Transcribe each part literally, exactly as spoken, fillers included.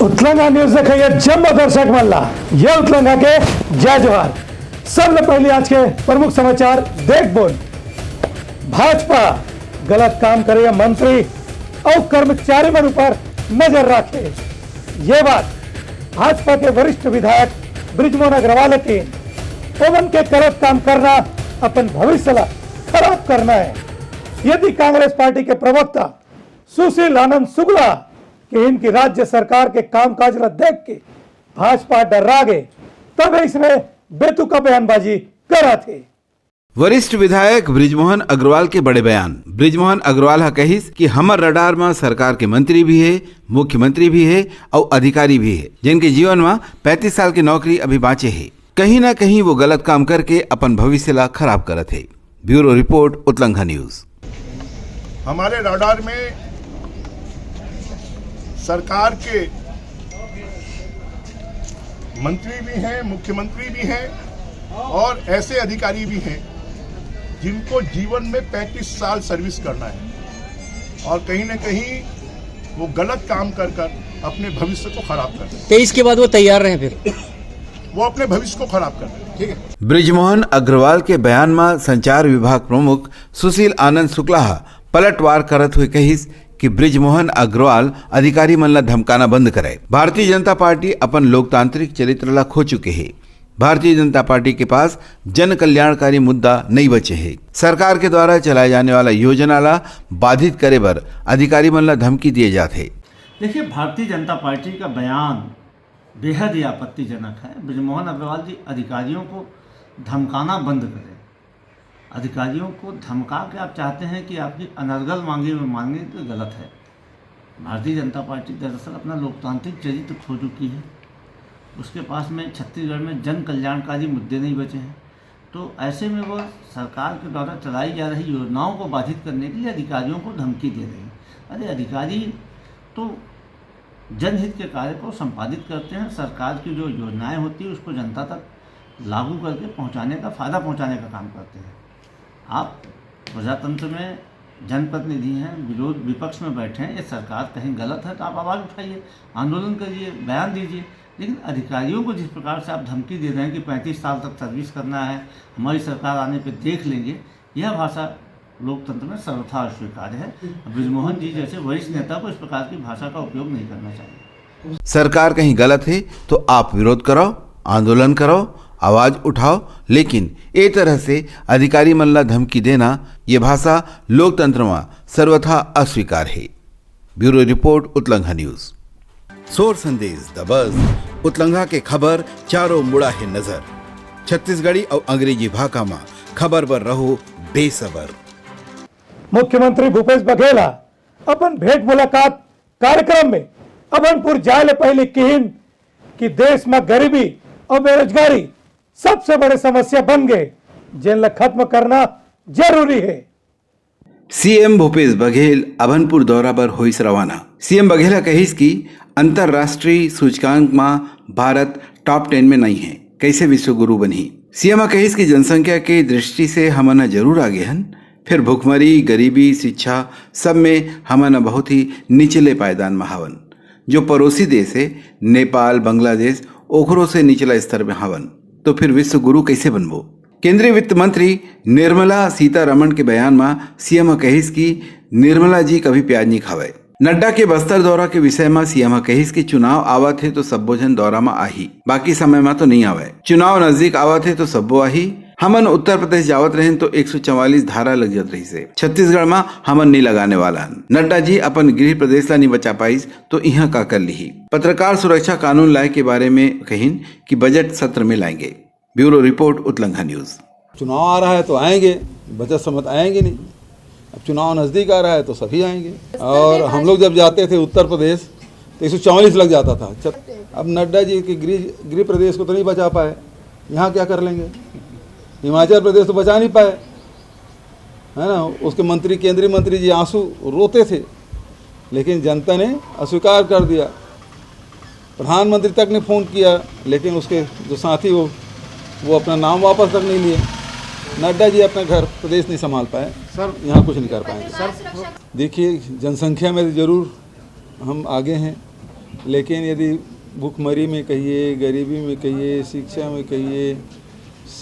उतलंगा news देखइया जम्मो दर्शक मन ला ये उतलंगा के जय जोहार। सबले पहले आज के प्रमुख समाचार देख बोन। भाजपा गलत काम करइया मंत्री अउ कर्मचारी मन ऊपर नजर राखे। ये बात भाजपा के वरिष्ठ विधायक बृजमोहन अग्रवाल के, ओमन के गलत काम करना अपन भविष्य ला खराब करना है। यदि कांग्रेस पार्टी के प्रवक्ता सुशील आनंद शुक्ला के इनकी राज्य सरकार के कामकाज ला देख के भाजपा डर्रा गे, तब इसने बेतुका बयानबाजी करा थे। वरिष्ठ विधायक बृजमोहन अग्रवाल के बड़े बयान। बृजमोहन अग्रवाल ह कहिस कि हमर रडार म सरकार के मंत्री भी हे, मुख्यमंत्री भी हे अउ अधिकारी भी हे, जिनके जीवन म पैंतीस साल के नौकरी अभी बाँचे हे। कहीं ना कहीं वो गलत काम करके अपन भविष्य ला खराब करत हे। Bureau report, Utlangha news. हमारे रडार में सरकार के मंत्री भी हैं, मुख्यमंत्री भी हैं और ऐसे अधिकारी भी हैं जिनको जीवन में पैंतीस साल सर्विस करना है और कहीं ना कहीं वो गलत काम कर कर अपने भविष्य को खराब कर रहे हैं। तेईस के बाद वो तैयार रहे फिर। वो अपने भविष्य को खराब कर रहे हैं। ठीक है। बृजमोहन अग्रवाल के बयान म संचार विभाग प्रमुख सुशील आनंद शुक्ला ह पलटवार करत हुए कहिस कि बृजमोहन अग्रवाल अधिकारी मन ला धमकाना बंद करे। भारतीय जनता पार्टी अपन लोकतांत्रिक चरित्र ला खो चुके हे। भारतीय जनता पार्टी के पास जन कल्याणकारी मुद्दा नइ बचे हे। सरकार के द्वारा चलाए जाने वाला योजना ला बाधित करे बर अधिकारी मन ला धमकी दिए जात हे। देखिए, भारतीय जनता पार्टी का बयान बेहद ही आपत्तिजनक है। बृजमोहन अग्रवाल जी अधिकारियों को धमकाना बंद करें। अधिकारियों को धमका के आप चाहते हैं कि आपकी अनर्गल मांगे में मांगे, तो गलत है। भारतीय जनता पार्टी दरअसल अपना लोकतांत्रिक चरित्र खो चुकी है। उसके पास में छत्तीसगढ़ में जन कल्याणकारी मुद्दे नहीं बचे हैं। तो ऐसे में वह सरकार के द्वारा चलाई जा रही योजनाओं को बाधित करने के लिए अधिकारियों को धमकी दे रही है। अरे, अधिकारी तो जनहित के कार्य को संपादित करते हैं, सरकार की जो योजनाएं होती है उसको जनता तक लागू करके पहुंचाने का, फायदा पहुंचाने का काम करते हैं। आप प्रजातंत्र में जनप्रतिनिधि हैं, विरोध विपक्ष में बैठे हैं, ये सरकार कहीं गलत है तो आप आवाज़ उठाइए, आंदोलन करिए, बयान दीजिए। लेकिन अधिकारियों को जिस प्रकार से आप धमकी दे रहे हैं कि पैंतीस साल तक सर्विस करना है, हमारी सरकार आने पे देख लेंगे, यह भाषा लोकतंत्र में सर्वथा अस्वीकार्य है। बृजमोहन जी जैसे वरिष्ठ नेता को इस प्रकार की भाषा का उपयोग नहीं करना चाहिए। सरकार कहीं गलत हे तो आप विरोध करव, आंदोलन करव, आवाज उठाव, लेकिन ए तरह से अधिकारी मन ला धमकी देना, ये भाषा लोकतंत्र म सर्वथा अस्वीकार हे। Bureau report, Utlangha news. सोर संदेश दबस, उतलंघा के खबर चारों मुड़ा हे नजर। छत्तीसगढ़ी अउ अंग्रेजी भाखा म खबर बर रहो बेसबर। मुख्यमंत्री भूपेश बघेल ह अपन भेंट मुलाकात कार्यक्रम में अभनपुर जाय ले पहले किहिन कि देश म गरीबी अउ बेरोजगारी सबसे बड़े समस्या बन गे, जेन ला खत्म करना जरूरी हे। सीएम भूपेश बघेल अभनपुर दौरा बर होइस रवाना। सीएम बघेल ह कहिस कि अंतर्राष्ट्रीय सूचकांक म भारत टॉप टेन में नइ हे, कइसे विश्व गुरु बनही? सीएम ह कहिस कि जनसंख्या के दृष्टि से हमन ह जरूर आगे हन, फिर भुखमरी, गरीबी, शिक्षा, सब में हमन ह बहुत ही निचले पायदान म हवन। जो पड़ोसी देश हे, नेपाल, बांग्लादेश, ओखरो से निचला स्तर में हवन, तो फिर विश्व गुरु कइसे बनबो? केंद्रीय वित्त मंत्री निर्मला सीतारमण के बयान म सीएम ह कहिस कि निर्मला जी कभी प्याज नइ खावय। नड्डा के बस्तर दौरा के विषय म सीएम ह कहिस कि चुनाव आवत हे तो सब्बो झन दौरा म आही, बाकी समय म तो नइ आवय। चुनाव नजदीक आवत हे तो सब्बो आही। हमन उत्तर प्रदेश जावत रहेन तो एक सौ चवालीस धारा लग जात रहिस हे। छत्तीसगढ़ म हमन नइ लगाने वाला हन। नड्डा जी अपन गृह प्रदेश ला नइ बचा पाइस तो इहां का कर लिही? पत्रकार सुरक्षा कानून लाए के बारे में कहिन कि बजट सत्र में लाएंगे। Bureau report, Utlangha news. चुनाव आ रहा है तो आएंगे, बजट समय तो आएंगे नहीं। अब चुनाव नज़दीक आ रहा है तो सभी आएंगे। और हम लोग जब जाते थे उत्तर प्रदेश तो एक सौ चवालीस लग जाता था। छत-, अब नड्डा जी के गृह गृह प्रदेश को तो नहीं बचा पाए, यहाँ क्या कर लेंगे? हिमाचल प्रदेश तो बचा नहीं पाए, है ना? उसके मंत्री, केंद्रीय मंत्री जी आंसू रोते थे, लेकिन जनता ने अस्वीकार कर दिया। प्रधानमंत्री तक ने फ़ोन किया, लेकिन उसके जो साथी हो, वो अपना नाम वापस तक नहीं लिए। नड्डा जी अपना घर, प्रदेश नहीं संभाल पाए, सर। यहाँ कुछ नहीं कर पाएंगे। सर, देखिए, जनसंख्या में तो ज़रूर हम आगे हैं, लेकिन यदि भुखमरी में कहिए, गरीबी में कहिए, शिक्षा में कहिए,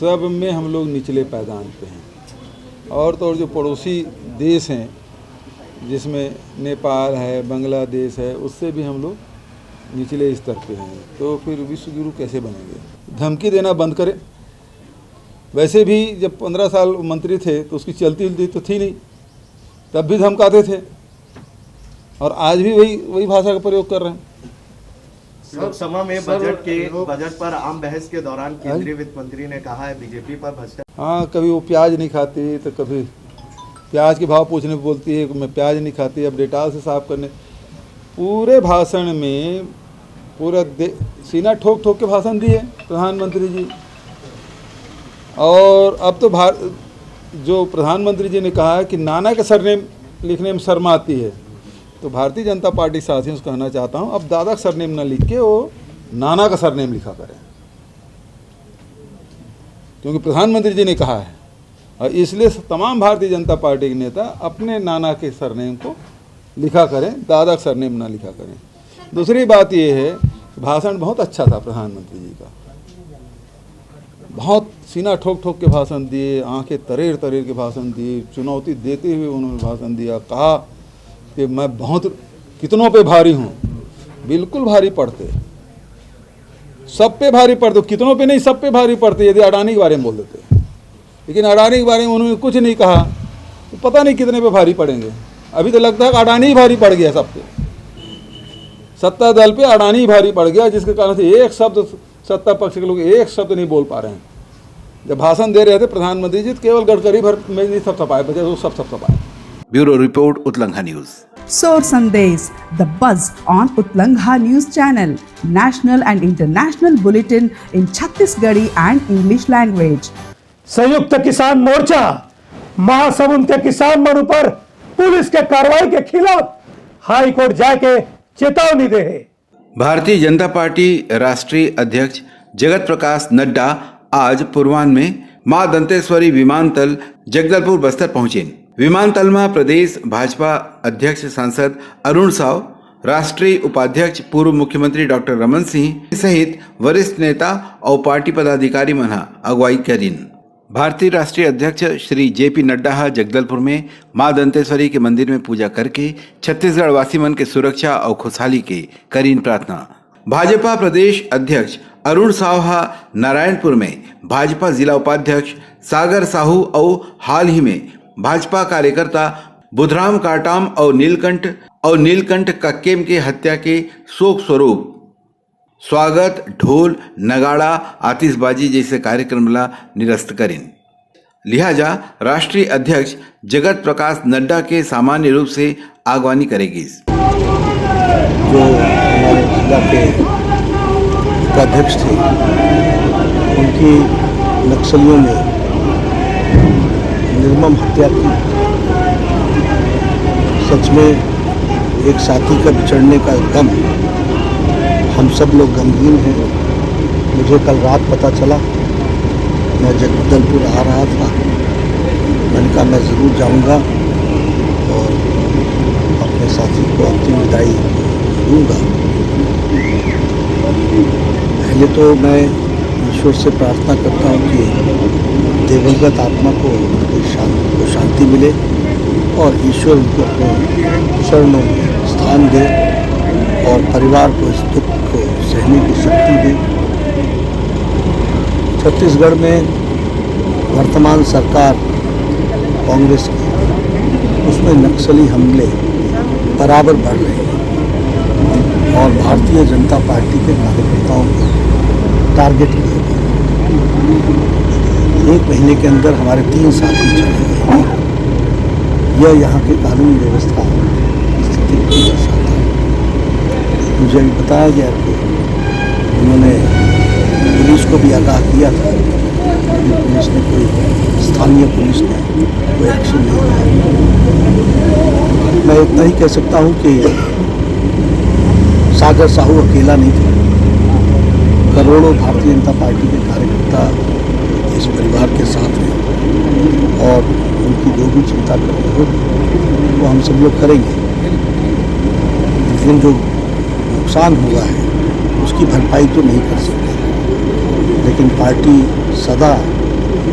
सब में हम लोग निचले पायदान पे हैं। और तो और जो पड़ोसी देश हैं, जिसमें नेपाल है, बांग्लादेश है, उससे भी हम लोग निचले स्तर पे हैं, तो फिर विश्व गुरु कैसे बनेंगे? धमकी देना बंद करें। वैसे भी जब पंद्रह साल मंत्री थे तो उसकी चलती उलती तो थी नहीं, तब भी धमकाते थे, और आज भी वही वही भाषा का प्रयोग कर रहे हैं। लोकसभा में सर, बजट के लोक- बजट पर आम बहस के दौरान केंद्रीय वित्त मंत्री ने कहा है, बीजेपी पर भ्रष्टाचार। हाँ, कभी वो प्याज नहीं खाती तो कभी प्याज के भाव पूछने पे बोलती है कि मैं प्याज नहीं खाती। अब डेटाल से साफ करने, पूरे भाषण में पूरा दे-, सीना ठोक ठोक के भाषण दिए प्रधानमंत्री जी। और अब तो भार-, जो प्रधानमंत्री जी ने कहा है कि नाना का सरनेम लिखने में शर्म आती है, तो भारतीय जनता पार्टी साथियों से कहना चाहता हूँ, अब दादा का सरनेम ना लिख के वो नाना का सरनेम लिखा करें, क्योंकि प्रधानमंत्री जी ने कहा है। और इसलिए तमाम भारतीय जनता पार्टी के नेता अपने नाना के सरनेम को लिखा करें, दादा का सरनेम ना लिखा करें। दूसरी बात ये है, भाषण बहुत अच्छा था प्रधानमंत्री जी का, बहुत सीना ठोक ठोक के भाषण दिए, आंखें तरेर तरेर के भाषण दिए, चुनौती देते हुए उन्होंने भाषण दिया, कहा कि मैं बहुत कितनों पे भारी हूँ। बिल्कुल भारी पड़ते, सब पे भारी पड़ते, कितनों पे नहीं, सब पे भारी पड़ते यदि अडानी के बारे में बोल देते। लेकिन अडानी के बारे में उन्होंने कुछ नहीं कहा, तो पता नहीं कितने पे भारी पड़ेंगे। अभी तो लगता है कि अडानी ही भारी पड़ गया सब पे, सत्ता दल पे अडानी ही भारी पड़ गया, जिसके कारण से एक शब्द सत्ता पक्ष के लोग एक शब्द नहीं बोल पा रहे हैं। जब भाषण दे रहे थे प्रधानमंत्री जी, तो केवल गडकरी भर में नहीं थपथपाए, बचे वो सब थपथपाए। Bureau report, Utlangha News. Sor Sandesh, the buzz on Utlangha News Channel, national and international bulletin in Chhattisgarhi and English language. संयुक्त किसान मोर्चा महासमुंद के किसान मन ऊपर पुलिस के कार्रवाई के खिलाफ हाई कोर्ट जाके चेतावनी दे हे। भारतीय जनता पार्टी राष्ट्रीय अध्यक्ष जगत प्रकाश नड्डा आज पूर्वान्ह में मां दंतेश्वरी विमानतल जगदलपुर बस्तर पहुंचेन। विमानतल में प्रदेश भाजपा अध्यक्ष सांसद अरुण साव, राष्ट्रीय उपाध्यक्ष पूर्व मुख्यमंत्री डॉक्टर रमन सिंह सहित वरिष्ठ नेता और पार्टी पदाधिकारी मन ह अगुवाई करिन। भारतीय राष्ट्रीय अध्यक्ष श्री जेपी नड्डा ह जगदलपुर में मां दंतेश्वरी के मंदिर में पूजा करके छत्तीसगढ़ वासी मन के सुरक्षा और खुशहाली के करीन प्रार्थना। भाजपा प्रदेश अध्यक्ष अरुण साव ह नारायणपुर में भाजपा जिला उपाध्यक्ष सागर साहू और हाल ही में भाजपा कार्यकर्ता बुधराम काटाम और नीलकंठ और नीलकंठ कक्केम के हत्या के शोक स्वरूप स्वागत, ढोल, नगाड़ा, आतिशबाजी जैसे कार्यक्रम ला निरस्त करिन। लिहाजा राष्ट्रीय अध्यक्ष जगत प्रकाश नड्डा के सामान्य रूप से आगवानी करे गिस। जो हमारे जिला के उपाध्यक्ष थे, उनकी नक्सलियों ने निर्मम हत्या की। सच में एक साथी का बिछड़ने का गम हम सब लोग गमगीन हैं। मुझे कल रात पता चला, मैं जगदलपुर आ रहा था, मैंने कहा मैं ज़रूर जाऊंगा और अपने साथी को अंतिम विदाई दूंगा। पहले तो मैं ईश्वर से प्रार्थना करता हूँ कि दिवंगत आत्मा को शांति, को शांति मिले और ईश्वर उनको अपने चरणों में स्थान दे और परिवार को इस दुख को सहने की शक्ति दे। छत्तीसगढ़ में वर्तमान सरकार कांग्रेस की, उसमें नक्सली हमले बराबर बढ़ रहे हैं और भारतीय जनता पार्टी के कार्यकर्ताओं को टारगेट किया गया। एक महीने के अंदर हमारे तीन साथी चले गए। यह यहाँ की कानून व्यवस्था स्थिति को दर्शाता है। मुझे अभी बताया गया कि उन्होंने पुलिस को भी आगाह किया था, लेकिन पुलिस ने कोई, स्थानीय पुलिस ने कोई एक्शन नहीं लिया। मैं इतना ही कह सकता हूँ कि सागर साहू अकेला नहीं था, करोड़ों भारतीय जनता पार्टी के कार्यकर्ता इस परिवार के साथ हैं और उनकी जो भी चिंता करनी होगी वो हम सब लोग करेंगे। लेकिन जो नुकसान हुआ है, उसकी भरपाई तो नहीं कर सकते, लेकिन पार्टी सदा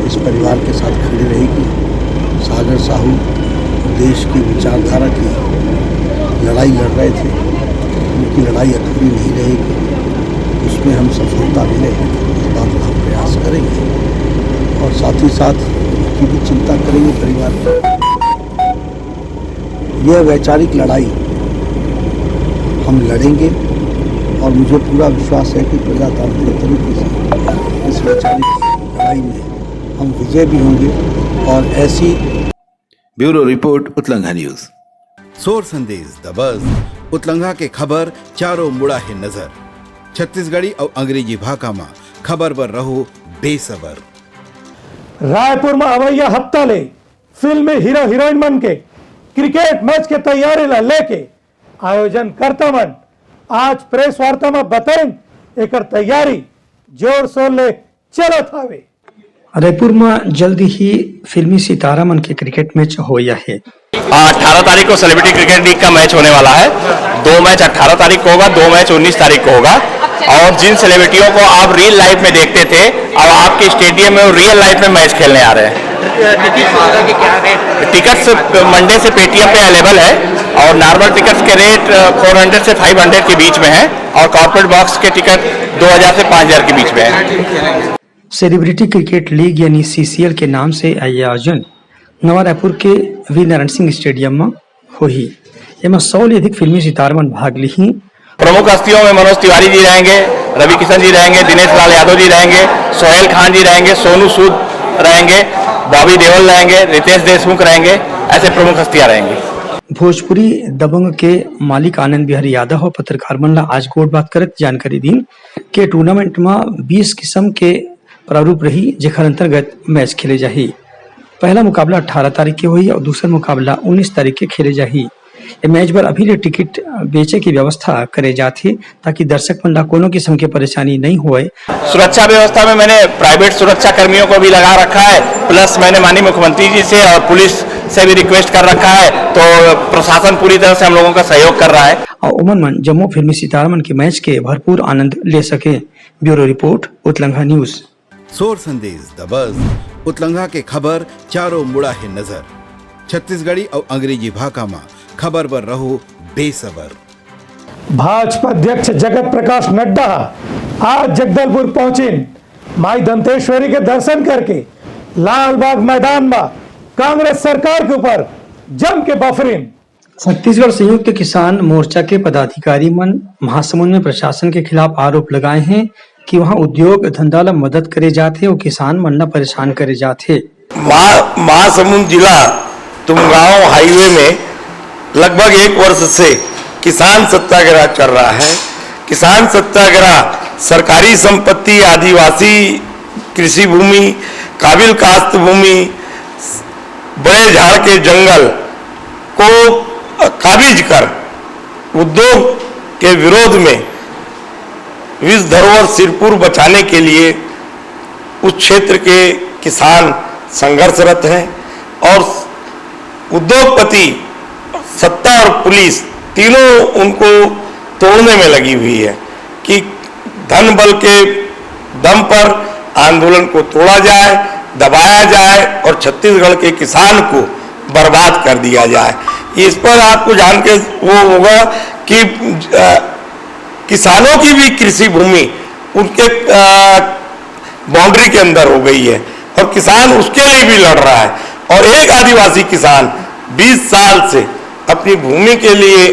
इस परिवार के साथ खड़ी रहेगी। सागर साहू देश की विचारधारा की लड़ाई लड़ रहे थे, उनकी लड़ाई अधूरी नहीं रहेगी, उसमें हम सफलता मिले, इस बात का हम प्रयास करेंगे और साथ ही साथ उनकी भी चिंता करेंगे परिवार की। यह वैचारिक लड़ाई हम लड़ेंगे और मुझे पूरा विश्वास है कि प्रजातांत्रिक तरीके से इस वैचारिक लड़ाई में हम विजय भी होंगे और ऐसी ब्यूरो रिपोर्ट, उतलंघा न्यूज। सोर संदेश दबस, उतलंघा के खबर चारों मुड़ा हे नजर। छत्तीसगढ़ी अउ अंग्रेजी भाखा म खबर बर रहो बेसबर। रायपुर में अवैया हफ्ता ले फिल्मी हीरो हीरोइन मन के क्रिकेट मैच के तैयारी ला लेके आयोजनकर्ता मन आज प्रेस वार्ता में बताइन, एकर तैयारी जोर शोर ले चलत हावे। रायपुर में जल्द ही फिल्मी सितारा मन के क्रिकेट मैच होइया हे। अठारह तारीख को सेलिब्रिटी क्रिकेट लीग का मैच होने वाला है। दो मैच अठारह तारीख को होगा, दो मैच उन्नीस तारीख को होगा। और जिन सेलिब्रिटियों को आप रियल लाइफ में देखते थे, अब आपके स्टेडियम में रियल लाइफ में मैच खेलने आ रहे हैं। टिकट्स मंडे से पेटीएम पे अवेलेबल है और नॉर्मल टिकट्स के रेट फोर हंड्रेड से फाइव हंड्रेड के बीच में है और कॉर्पोरेट बॉक्स के टिकट दो हज़ार से पाँच हज़ार के बीच में है। सेलिब्रिटी क्रिकेट लीग यानी सीसीएल के नाम से आयोजन नवा रायपुर के वीर नारायण सिंह स्टेडियम में होही। एमा सौ ले अधिक फिल्मी सितार मन भाग लिही। प्रमुख हस्तियों में मनोज तिवारी जी रहेंगे, रवि किशन जी रहेंगे, दिनेश लाल यादव जी रहेंगे, सोहेल खान जी रहेंगे, सोनू सूद रहेंगे, बॉबी देओल रहेंगे, रितेश देशमुख रहेंगे। ऐसे प्रमुख हस्तियां रहेंगी। भोजपुरी दबंग के मालिक आनंद बिहारी यादव ह पत्रकार मन ला आज गोठ बात करत जानकारी दीन के टूर्नामेंट म बीस किसम के प्रारूप रही, जेखर अंतर्गत मैच खेले जाही। पहला मुकाबला अट्ठारह तारीख के होही और दूसर मुकाबला उन्नीस तारीख के खेले जाही। ये मैच बर अभी ले टिकट बेचे की व्यवस्था करे जात हे, ताकि दर्शक मन ला कोनो किस्म के परेशानी नहीं होए। सुरक्षा व्यवस्था में मैंने प्राइवेट सुरक्षा कर्मियों को भी लगा रखा है, प्लस मैंने माननीय मुख्यमंत्री जी से और पुलिस से भी रिक्वेस्ट कर रखा है, तो प्रशासन पूरी तरह से हम लोगों का सहयोग कर रहा है। और उमन मन जम्मो फिल्मी सितारा मन के मैच के भरपूर आनंद ले सके। Bureau report, Utlangha news. सोर संदेश दबस, उतलंघा के खबर चारों मुड़ा हे नजर। छत्तीसगढ़ी अउ अंग्रेजी भाखा म खबर बर रहो बेसबर। भाजपा अध्यक्ष जगत प्रकाश नड्डा आज जगदलपुर पहुंचिन। माई दंतेश्वरी के दर्शन करके लालबाग मैदान में कांग्रेस सरकार के ऊपर जम के बफरिन। छत्तीसगढ़ संयुक्त किसान मोर्चा के पदाधिकारी मन महासमुंद में प्रशासन के खिलाफ आरोप लगाए हैं कि वहां उद्योग धंधा ला मदद करे जात हे और किसान मन ला परेशान करे जात हे। महा- महासमुंद जिला तुमगांव हाईवे में लगभग एक वर्ष से किसान सत्याग्रह चल रहा है। किसान सत्याग्रह सरकारी संपत्ति, आदिवासी कृषि भूमि, काबिल काश्त भूमि, बड़े झाड़ के जंगल को काबिज कर उद्योग के विरोध में विश्व धरोहर सिरपुर बचाने के लिए उस क्षेत्र के किसान संघर्षरत हैं और उद्योगपति, सत्ता और पुलिस तीनों उनको तोड़ने में लगी हुई है कि धन बल के दम पर आंदोलन को तोड़ा जाए, दबाया जाए और छत्तीसगढ़ के किसान को बर्बाद कर दिया जाए। इस पर आपको जान के वो होगा कि अ, किसानों की भी कृषि भूमि उनके बाउंड्री के अंदर हो गई है और किसान उसके लिए भी लड़ रहा है। और एक आदिवासी किसान बीस साल से अपनी भूमि के लिए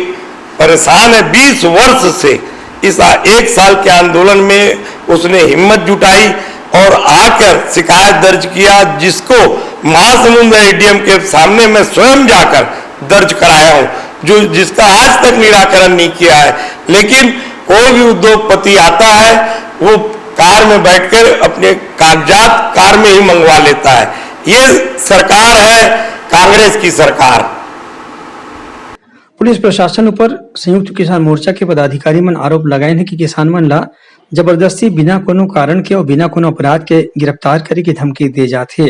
परेशान है। बीस वर्ष से इस आ- एक साल के आंदोलन में उसने हिम्मत जुटाई और आकर शिकायत दर्ज किया, जिसको महासमुंद एडीएम के सामने मैं स्वयं जाकर दर्ज कराया हूं, जो जिसका आज तक निराकरण नहीं किया है। लेकिन कोई भी उद्योगपति आता है, वो कार में बैठकर अपने कागजात कार में ही मंगवा लेता है। ये सरकार है कांग्रेस की सरकार। पुलिस प्रशासन ऊपर संयुक्त किसान मोर्चा के पदाधिकारी मन आरोप लगाइन हे कि किसान मन ला जबरदस्ती बिना कोनो कारण के और बिना कोनो अपराध के गिरफ्तार करे के धमकी दे जात हे।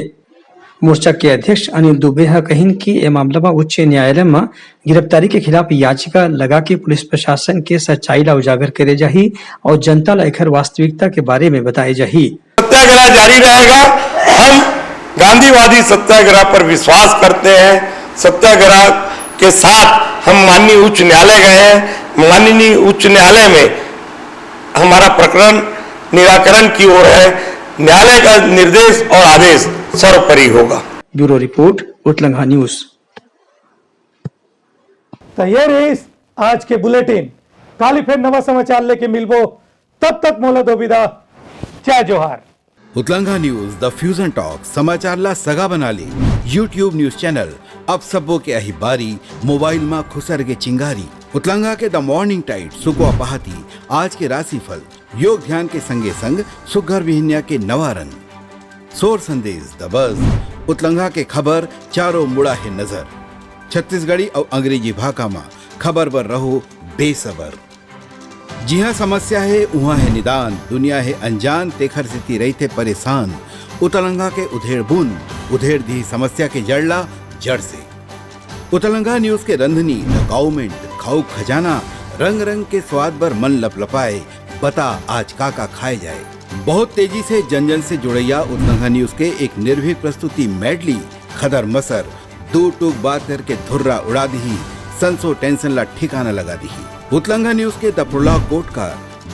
मोर्चा के अध्यक्ष अनिल दुबे ह कहिन कि ए मामला म उच्च न्यायालय म गिरफ्तारी के खिलाफ याचिका लगा के पुलिस प्रशासन के सच्चाई ला उजागर करे जाही अउ जनता ला एखर वास्तविकता के बारे में बताए जाही। सत्याग्रह जारी रहेगा। हम गांधीवादी सत्याग्रह पर विश्वास करते हैं। सत्याग्रह के साथ हम माननीय उच्च न्यायालय गए हैं। माननीय उच्च न्यायालय में हमारा प्रकरण निराकरण की ओर है। न्यायालय का निर्देश और आदेश सर्वोपरि होगा। Bureau report, Utlangha news. त ये रहिस आज के बुलेटिन। काली फेर नवा समाचार लेके मिलबो, तब तक मोला दो विदा। जय जोहार। उतलंगा न्यूज, द फ्यूजन टॉक, समाचार ला सगा बना ले। YouTube न्यूज चैनल, अब सबो के आही बारी, मोबाइल मा खुसर गे चिंगारी। उतलंगा के द मॉर्निंग टाइट, सुकवा पहाती, आज के राशिफल, योग ध्यान के संगे संग सुग्घर बिहनिया के नवा रंग, सोर संदेश, द बज, उतलंगा के खबर, चारों मुड़ा हे नजर, छत्तीसगढ़ी अउ अंग्रेजी भाखा मा खबर बर रहो बेसबर। जिहाँ समस्या हे, उहाँ हे निदान, दुनिया हे अनजान, तेखर सेती रहिथे परेशान। उतलंगा के उधेड़ बुन, उधेड़ दिही समस्या के जड़ ला जड़ से। उतलंगा न्यूज के रंधनी, द काउमेंट, खाऊ खजाना, रंग रंग के स्वाद बर मन लपलपाए, बता आज का का खाए जाए। बहुत तेजी से जन जन से जुड़ैया उतलंगा न्यूज के एक निर्भीक प्रस्तुति मेडली, खदर मसर, दू टूक बात करके धुर्रा उड़ा दिही, संसो टेंशन ला ठिकाना लगा दिही। उतलंगा न्यूज के द प्रोलॉग कोट का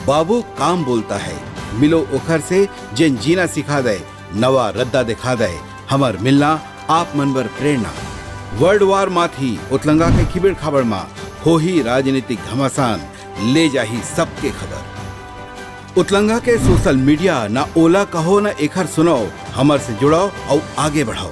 बाबू काम बोलता है, मिलो ओखर से जेन जीना सिखा दे, नवा रद्दा दिखा दे, हमर मिलना आप मन बर प्रेरणा। वर्ल्ड वार माथी उतलंगा के खिबेड़ खाबड़ मा होही राजनीतिक घमासान, ले जाही सबके खबर। उतलंगा के सोशल मीडिया, ना ओला कहो ना एखर सुनाओ, हमर से जुड़ाओ अउ आगे बढ़ाओ।